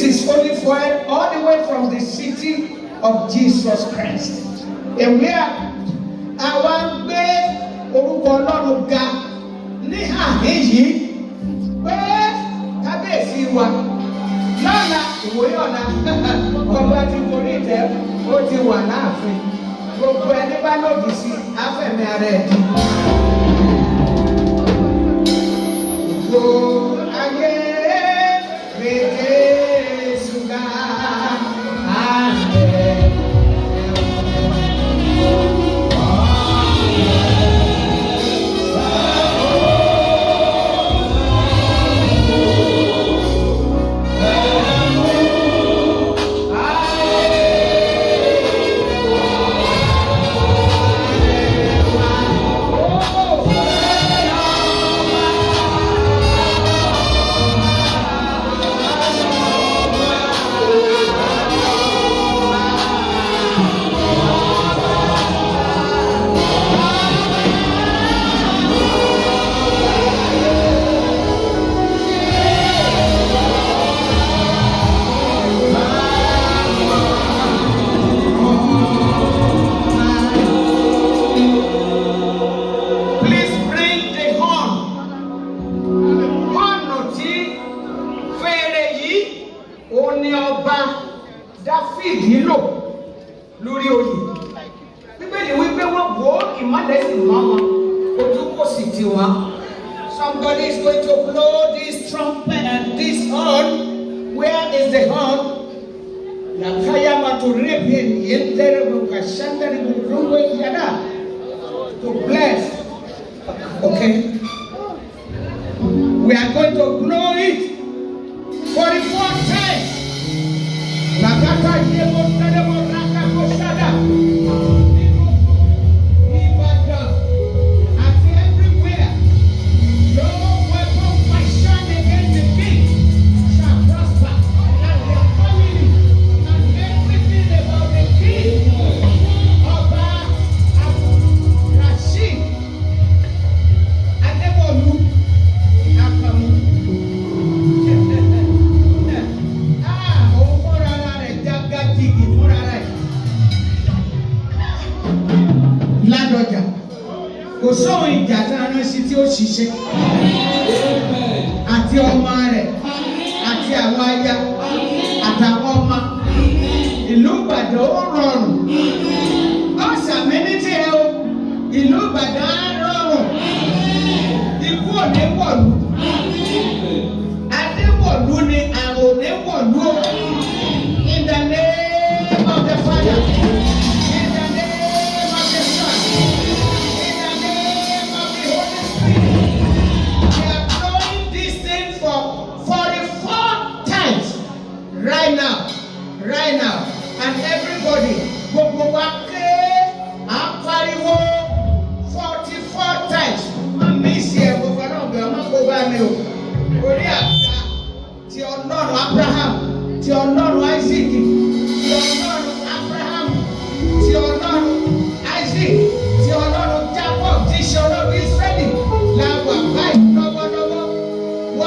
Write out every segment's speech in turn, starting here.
This is olive oil all the way from the city of Jesus Christ. Èwe àwa ń gbé orúkọ Ọlọ́run ga ní àhín yìí pé kábíyèsí wa lọ́la ìwòye ọ̀la, ọba ti gorí ìtẹ́, ó ti wà láàfin. Gbogbo ẹni bá lòdì sí afẹ́mi ara ẹ̀ di. Gbogbo ayé gbé Jésù ga. Àmín. Please bring the horn. Horn tí fèrè yìí, òun ni ọba Dáfídì lò lórí oyè. Bíbélì wípé wọ́n wò ó, ìmọ́lẹ̀ sì mọ́ wọn, ojú kò sì tì wọ́n. Somebody is going to blow this trumpet and this horn. Where is the horn? Lakayama to rip him yentere kashandari ruwe yada to bless. Okay. We are going to blow it 44 times. Lakata yebo tadebo raka koshada. Ìbàdàn àti everywhere. No weapon fashioned against the king shall prosper. And their family and everything about the king. Ọba Rasheed Adébọ̀lú Àkànmú. Ah, òun fúnra ara rẹ̀ jágàjìgì fúnra rẹ̀. Ládọjà, kò sóhun ìjà tí a rán sí tí ó ṣiṣẹ́. Àti ọmọ rẹ̀, àti àwọn aya, àtàwọn ọmọ. Ìlú Ìbàdàn ó rọrùn. Ó sàmì ní tiẹ̀ o. Ìlú Ìbàdàn á rọrùn. Ikú ò ní wọ̀lú. Adéwọ̀lú ni àrùn ò ní wọ̀lú o. In the name of the Father, in the name of the Son, in the name of the Holy Spirit. We are blowing this thing for 44 times right now, right now. And everybody, gbogbo wa ké, à ń pariwo 44 times. Má mi sí ẹ̀, gbogbo náà bẹ̀ ọ́ má kó bá mi o. Orí àga ti Ọlọ́run Abraham, ti Ọlọ́run Isaac, ti Ọlọ́run Abraham, ti Ọlọ́run Isaac, ti Ọlọ́run Jacob, ti ṣe Ọlọ́run Israẹli la wà báyìí lọ́wọ́lọ́wọ́.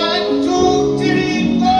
One, two, three, go!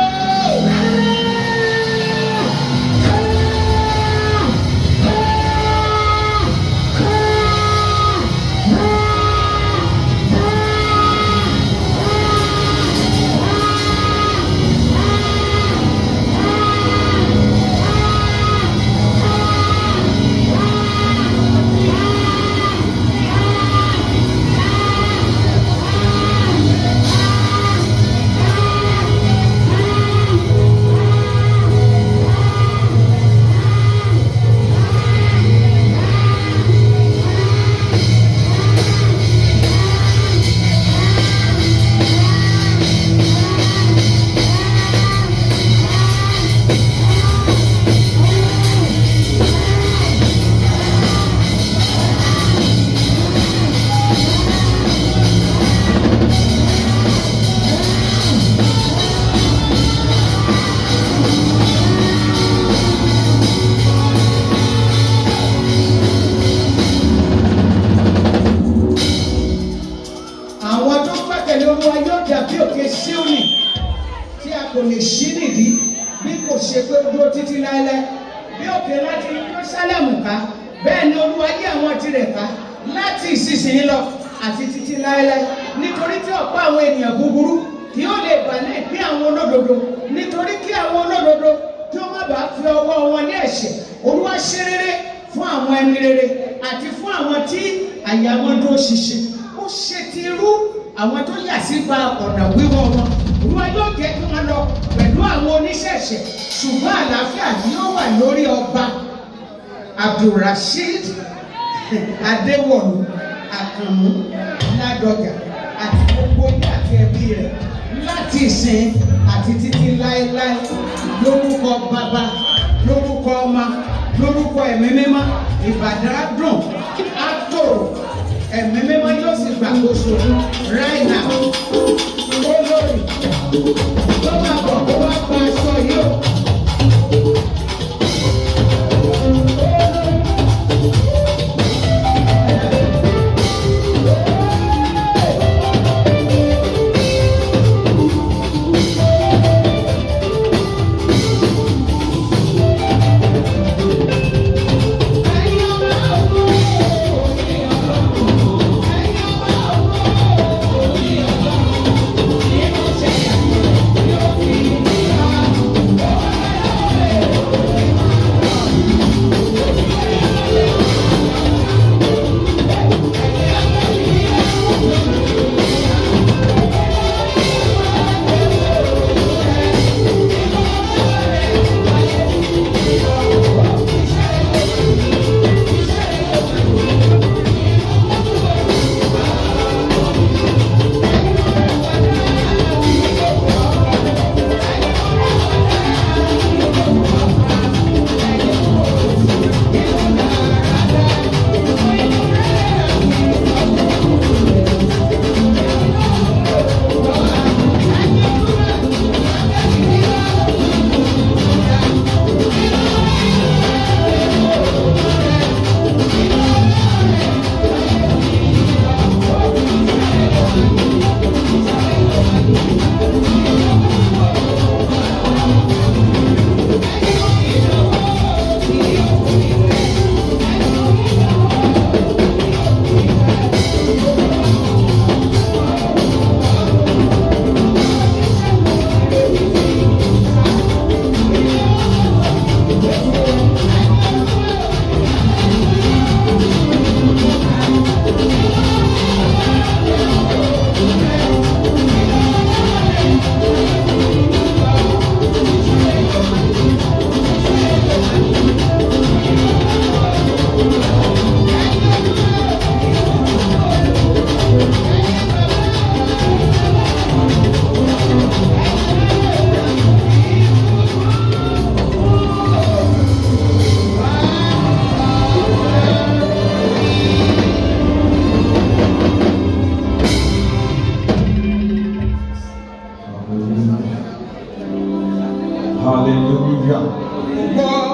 Àwọn tó gbẹ́kẹ̀lé Olúwa yóò dàbí òkè Síónì tí a kò lè ṣí nídìí. bí kò ṣe pé ó dúró títí láéláé. Bí òkè láti Jerúsálẹ́mù ká, bẹ́ẹ̀ ni Olúwa yí àwọn tirẹ̀ ká láti ìsinsìnyí lọ àti títí láéláé. Nítorí tí ọ̀pọ̀ àwọn ènìyàn búburú kì yóò lè bà ní ìpín àwọn olódodo, nítorí kí àwọn olódodo kí ó má bàa fi ọwọ́ wọn ní ẹ̀ṣẹ̀. Olúwa ṣe rere fún àwọn ẹni rere àti fún àwọn tí àyà wọn dúró ṣinṣin. Ó ṣe ti irú àwọn tó yà sípa ọ̀nà wíwọ́ wọn. Olúwa yóò jẹ́ kí wọ́n lọ pẹ̀lú àwọn oníṣẹ̀ṣẹ̀, ṣùgbọ́n àlàáfíà yóò wà lórí ọba Abdulrasheed Adéwọ̀lú Àkànmú Ládọjà àti gbogbo ilé àti ẹbí rẹ̀ láti ìsìn àti títí láéláé. Lórúkọ bàbá, lórúkọ ọmọ, lórúkọ ẹ̀mí mímọ́. Ìbàdàn á dùn, á tòrò, ẹ̀mí mímọ́ yóò sì gbàkóso right now. Olórí tó máa bọ̀ kó wá gba aṣọ yìí o. Hallelujah. Gbọ́.